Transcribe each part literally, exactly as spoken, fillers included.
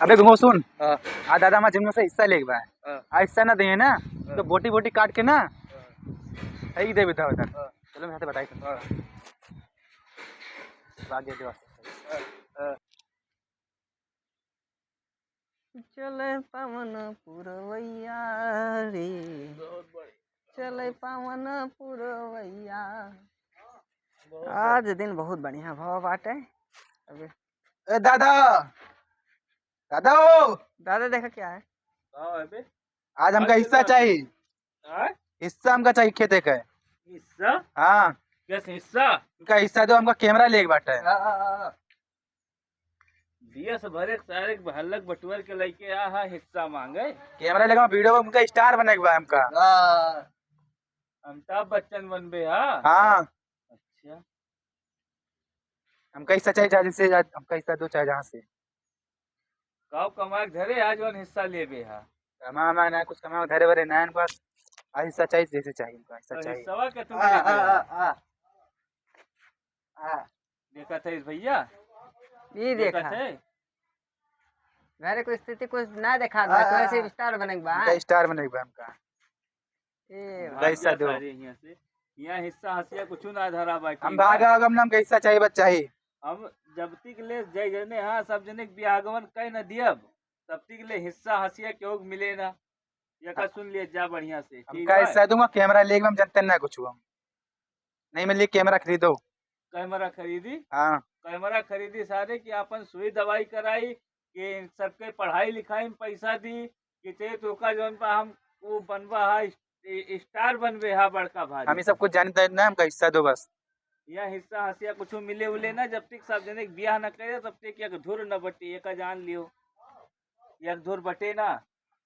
अबे घुंगो सुन। हाँ। आ दादा हमार जमीन से हिस्सा लेके बा। हाँ। आ हिस्सा ना देहे ना, हाँ। तो बोटी बोटी काट के ना, हाँ। यही दे बेटा उधर। हाँ। चलो मैं यहाँ से बताई तुमको। हाँ। भाग गए देवा। हाँ। हाँ। चले पवन पुरवैया रे, बहुत बढ़िया। चले पवन पुरवैया। बहुत आज दिन बहुत बढ़िया भवा बाटे। अबे ए दादा, दादा हो। दादा देखा क्या है? का है बे? आज हमका आज हिस्सा का चाहिए। हाँ? हिस्सा हमका चाहिए खेते का। हिस्सा? हाँ। कैसे हिस्सा? हमका हिस्सा दो, हमका कैमरा लेके बाटे। हाँ, हाँ, हाँ, हाँ। दिया से भरे सारे के हल्लक बटुअर के लइके आ हा हिस्सा मांगे। कैमरा लेके वीडियो में हमका स्टार बने के बा हमका। हाँ। अमिताभ बच्चन बनबे हा? हाँ। अच्छा। हमका हिस्सा चाहिए जहाँ से, हमका हिस्सा दो चाहे जहाँ से। काव कमाए के धरे आज वन हिस्सा लेबे हा? कमा, कमा ना कुछ कमा धरे वरे ना बस। आज हिस्सा चाहिए जैसे चाहिए हमका हिस्सा तो चाहिए। हिस्सा के तुम आ, लेबे आ, हा? आ, आ। हाँ। देखत है भैया? ई देखा। देखत है? घरे कोई स्थिति कुछ ना देखा, आ, तो आ, ऐसे आ। स्टार बने के बा। हमका स्टार बने के बा हमका। ए भाग जा दो। सारे हियां से। हियां हिस्सा हसिया कुछ ना धरा बा, हम ठीक बा? भागा, हम नाम के हिस्सा चाहिए, बस चाहिए। हम जब तक ले जय जने, हाँ, सब जने के बियाहगवन कह न दियब, तब तक ले हिस्सा हसिया केहू के मिले ना। ये का सुन लिए जा बढ़िया से, ठीक हमका बा? हिस्सा दूंगा, कैमरा लेके हम जनते ना कुछ हम। नहीं मिली कैमरा खरीदो। कैमरा खरीदी? हाँ। कैमरा खरीदी सारे कि आपन सुई दवाई कराई, कि सबके पढ़ाई लिखाई में पैसा दी, कि चाहे तो का जौन बा हम वो बनबा है, स-, ए-, स्टार बनबे है बड़का भारी। हम ये सब कुछ जानते ना, हमका हिस्सा दो बस। या हिस्सा हसिया कुछ मिले उले ना, जब तक सार्वजनिक बियाह न करे, तब तक एक धुर न बटे, एक जान लियो। एक धुर बटे ना,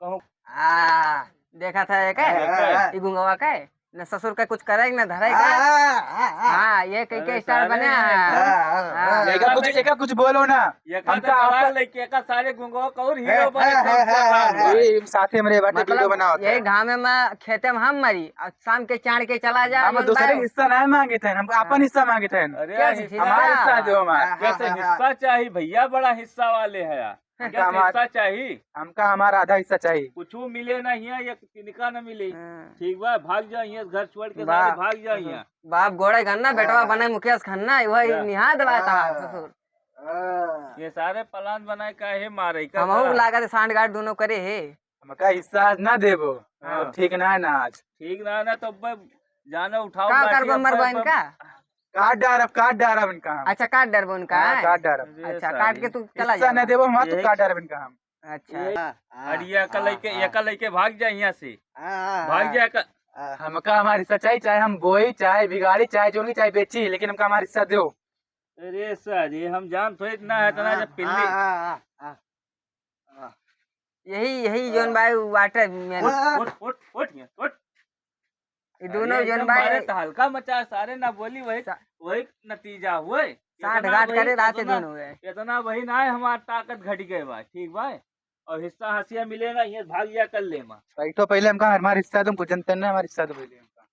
कहूँ। आ, देखा था ये के? हाँ, हाँ, हाँ। ई गुंगवा के? न ससुर के कुछ करे, न धरे के। हाँ, हाँ, हाँ, हाँ। हाँ, ये कई अरे के स्टार सारे बने हैं। हाँ, हाँ, हाँ। हाँ। एका कुछ, एका कुछ बोलो ना। ये का हमका तो बड़ा आपन लइके का सारे गुंगवा का और हीरो बने, हाँ, हाँ, सब हाँ, हाँ, हाँ। ये साथे हमरे बाटे मतलब, वीडियो बनावत यही है। घामे में, खेते में हम मरी, और शाम के चाड़ के चला जा, हम जौन दूसरे भाई। हिस्सा नहीं मांगे थे, हमका हाँ। आपन हिस्सा मांगे थे। अरे क्या हिस्सा? हिस्सा? हमारा हिस्सा दो हमारा। हाँ, हाँ, कैसे हाँ, हाँ। हिस्सा चाहिए भैया, बड़ा हिस्सा वाले हैं यार। हमका कैसे हमार-, हिस्सा चाही? हमका हमार आधा हिस्सा चाही। कुछू मिले ना हियाँ, एक तिनका न मिले। हाँ। ठीक बा, भाग जा हियाँ से, घर छोड़ के बा-, सारे भाग जा हियाँ। बाप गोड़े खन्ना, बेटवा हाँ। बने मुखिया से खन्ना, वही हाँ। निहाय दिलाया था हाँ। ससुर। हाँ। ये सारे प्लान बनाए काहे मारे, का हमहू करा? लागत है सांठगांठ दोनों करे है। हमका हिस्सा आज ना देबो, हाँ। तो ठीक ना है ना आज। ठीक ना है ना, तो अब जाना उठाओ का लाठी, करबो, अब मरबो अब इनका? काट डारब, काट डारब इनका हम। अच्छा, काट डारबो इनका, हाँ, हैं? काट डारब। अरे अच्छा, साली। काट के तू चला हिस्सा जा। ना देबो हम, तो यही काट डारब इनका हम। अच्छा। ये हाँ, हाँ, अरे ये का हाँ, लइके, हाँ। ये का लइके भाग जा यहाँ से। हाँ, हाँ, भाग हाँ। जा का। हाँ। हमका हमार हिस्सा चाही, चाहे हम बोई, चाहे बिगाड़ी, चाहे जोनी, चाहे बेची, लेकिन हमका हमार हिस्सा दो। अरे साली, हम जान थोड़े इतना है, इतना हाँ, जब पिल्ली। हाँ, हाँ, हाँ, हाँ। हाँ। यही, यही हाँ। जोन बा, उ वाटर मैन। हाँ। उठ, उठ, उठ, उठ, ये, उठ। ये अरे दोनों एकदम जोन बा, मारे ये त हल्का मचा, सारे ना बोली, वही, सा-, वही नतीजा हुए। सांठगांठ करे रहते दोनों हुए। इतना वही ना है, हमार ताकत घट गए बा, ठीक बा? और हिस्सा हसिया मिले ना, ये भाग जा कर ले माँ। बैठो पहले, हमका हमार हिस्सा तुम कुछ जनते ना, हमार हिस्सा तो पहले हमका।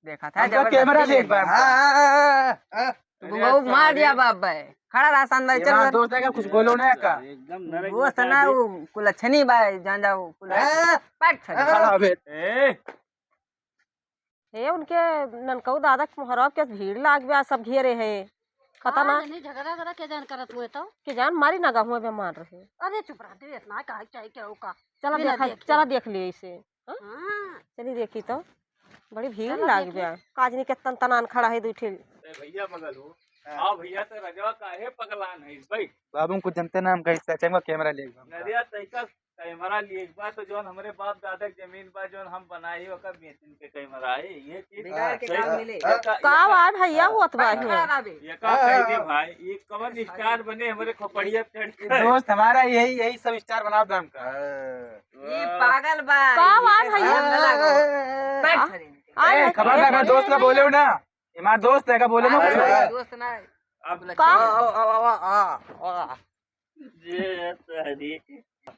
देखा था, हमका जबरदस्ती कैमरा देख बा, हाँ, हाँ, हाँ, हाँ। तू अरे वो मार सारे। दिया बाप भाई। खड़ा रहा शानदार, ये चल हमार उधर। दोस्त है का, कुछ बोलो ना का? एकदम नरक दोस्त मचा ना, दी। वो कुलच्छनी बा, जान जाओ, कुल-, हाँ। पट छनी। खड़ा बे। ए। हे, उनके ननकऊ दादा के मोहरवा के भीड़ लाग गया, सब घेरे हैं। पता ना। हाँ, नहीं, झगड़ा झगड़ा के जान करत हुए तो। के जान मारी ना गहुआ बेमार रहे। अरे चुप रह, तू इतना काहे चाहे क्या हो का? चला बिना देखा, देखे। चला देख लिए इसे। हाँ? हाँ। चली देखी तो। बड़ी भीड़ चला लाग देखी। गया। काजनी के तन तनान खड़ा है, दू ठे। ए भैया मगल हो। हाँ। आओ भैया, तो रजवा काहे पगलान है इस भाई? बाबू कुछ जनते ना, हम कहीं सच में कैमरा ले गए। अरे यार, तैका कैमरा लिए एक बार तो जौन हमरे बाप दादा के जमीन बा, जौन हम बनाई, ओकर बेचिन के कैमरा है, ये चीज बिगाड़ के सही काम बा। मिले। ये का, का ये का, बा भैया हाँ, होत बा हाँ, हियां? हाँ, ये का हाँ, कह दे हाँ। भाई, ये कवन अरे स्टार बने हमरे खोपड़िया पे चढ़ के? दोस्त हमारा यही, यही सब स्टार बना दो हमका। हाँ। ये पागल बा, का ये बा कैसे भैया? हम ना लागो। हाँ। बैठ आ, खड़े इनके। आ, ए, खबरदार, ए, दोस्त का बोले हो ना, ये हमारा दोस्त है, का बोले ना अरे कुछ? भाई, दोस्त ना है। अब का? आ, आ, आ, आ, आ, आ। जे तहरी।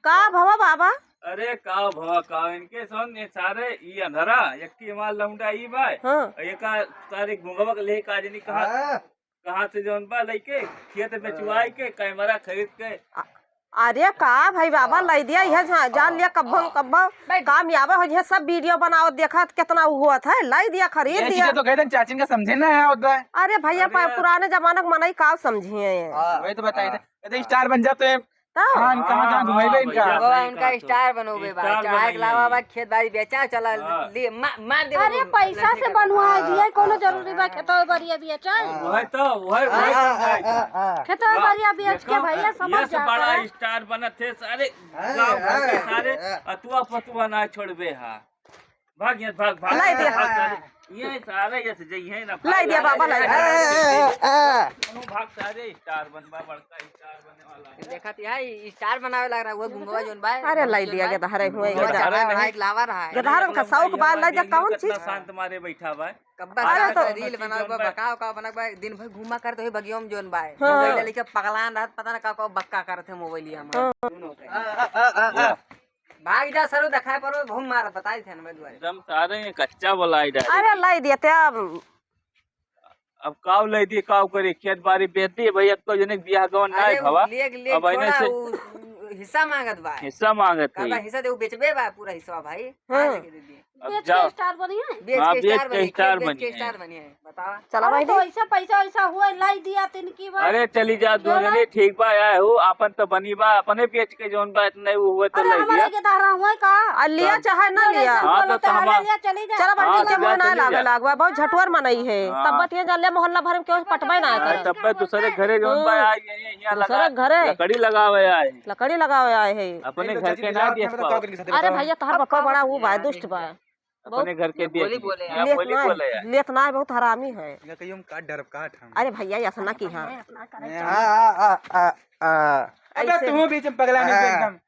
का भवा बाबा? अरे का भवा का, इनके सुन, ये सारे, ई अंधरा, एक की हमार लौंडा ई बा, हाँ। और ये का सारे घुंघवा के लेके काजनी कहाँ, हाँ। कहाँ से जौन बा लइके, खेत बेचवाई के, कैमरा खरीद के। आ, अरे का भाई बाबा, हाँ। लाई दिया, यह जान लिया कब्बो न कब्बो कामयाब हो, यह सब वीडियो बनावत देखत कितना हुआ था, लाई दिया, खरीद ये दिया। चीजें तो कहते हैं, चाचिन का समझे ना है होता है। अरे भैया, अरे पा-, यार। पुराने जमाने के मनई का समझिए। हाँ। वही तो बताई थे। हाँ। कहते स्टार बन जाते हैं। तो? हाँ, इनका हाँ, हाँ, घुमाई बे इनका। भैया, वो सही इनका कहा स्टार तू। बनोबे बा, स्टार चढ़ाई के बनिए। लावा बा, खेत बाड़ी बेचा, चला हाँ। ले, मा-, मार दे अरे बाबू। पैसा से बनवा है, हाँ, दिया, कोनो हाँ, जरूरी बा, हाँ। खेतवा बढ़िया बेचा। हाँ। वही तो, वही, वही हाँ, तो हाँ, नहीं था। हाँ, हाँ। खेतवा वाह, बढ़िया बेच के देखो, भैया समझ ये से जाता बड़ा है। स्टार बनत है सारे, हाँ, गाँव भर के हाँ, सारे हाँ। अतुआ पतुआ ना छोड़बे हा। भाग यहाँ, भाग, भाग, लाई दिया। भाग सारे। ये सारे ये से जइहे ना, लाई दिया बाबा, लाई दिया। भाग सारे, स्टार बनबा, बड़का स्टार बने वाला है। देखत है, ई स्टार बनावे लग रहा है, वो गुंगवा जोन बा। अरे लाई दिया, गेदहरे हुए, गेदहरे गेदहरे नहीं। लावा रहा है। गेदहरन का शौक बा, लाई जा, कौन चीज? शांत मारे बैठा बा। कब्बा अरे सारा तो रील बनावे बा, बकाव का बना बा, दिन भर घूमा करत होई बगिया में जोन बा। हाँ। मोबाइल लेके पगलान रहत, पता ना का, का बक्का करत है मोबाइलिया में। हाँ। भाग जा सरू, देखाए पड़ो, घूम मार, बताई थे हमें दुआरे। एकदम सारे ये कच्चा बोलाई डाली। अरे लाई दिया ते अब। अब काव लाई दिए, काव करे, खेत बाड़ी बेच दिए भाई, अब तो जने बियाह गवन ना अरे है उ भवा। लेग, लेग अब आइने छोड़ा, से उ हिस्सा मांगत बा। हिस्सा मांगत का है। बा हिस्सा दे, उ बेचबे बा पूरा हिस्सा भाई। हाँ। कहाँ लेके दे दिए? अब बेच के जाओ। स्टार बनी है? बेच हाँ, के बेच स्टार के बनी, स्टार खेत बेच बनी के है। स्टार बनी है। बतावा। चला अरे भाई तो जी। ऐसा पैसा वैसा हुआ, लाई दिया तिनकी बार। अरे चली जा, जो दोनों ना। रे, ठीक बा, आए हो, आपन तो बनी बा, अपने बेच के जौन बा, इतने वो हुए तो अरे लाई हमारे दिया। के दहरा हुए का? आ लिया अरे चाहे ना लिया। हाँ, तो बोलो तो तो हमारे हमारे लिया चली जा। चला भाई, हाँ, ठीक है, तो जा, मुँह ना चली लागे जा। लागवा, बहुत झटुअर मनई है। हाँ। तब बतिया जान ले, मोहल्ला भर में केहू पटबे ना हाँ, करे। तब पे दूसरे घरे जौन बा, हाँ। आए, ये, ये, यहाँ दूसरे लगा, घरे। लकड़ी लगावे आए। लकड़ी लगावे आए है। अपने घर के ना देख पाओ। अरे भैया, तोहर पप्पा बड़ा वो बा, दुष्ट बा। अपने घर के बोली देख बोले ली। यार। लेत बोली ना, बोले यार। लेत ना, बहुत हरामी है। इनका कहियो हम काट डरब, काट हम। अरे भैया, ऐसा ना की हाँ। हाँ, हाँ, हाँ, हाँ, हाँ। अबे ऐसे तू बीच में पगला नहीं हाँ। एकदम।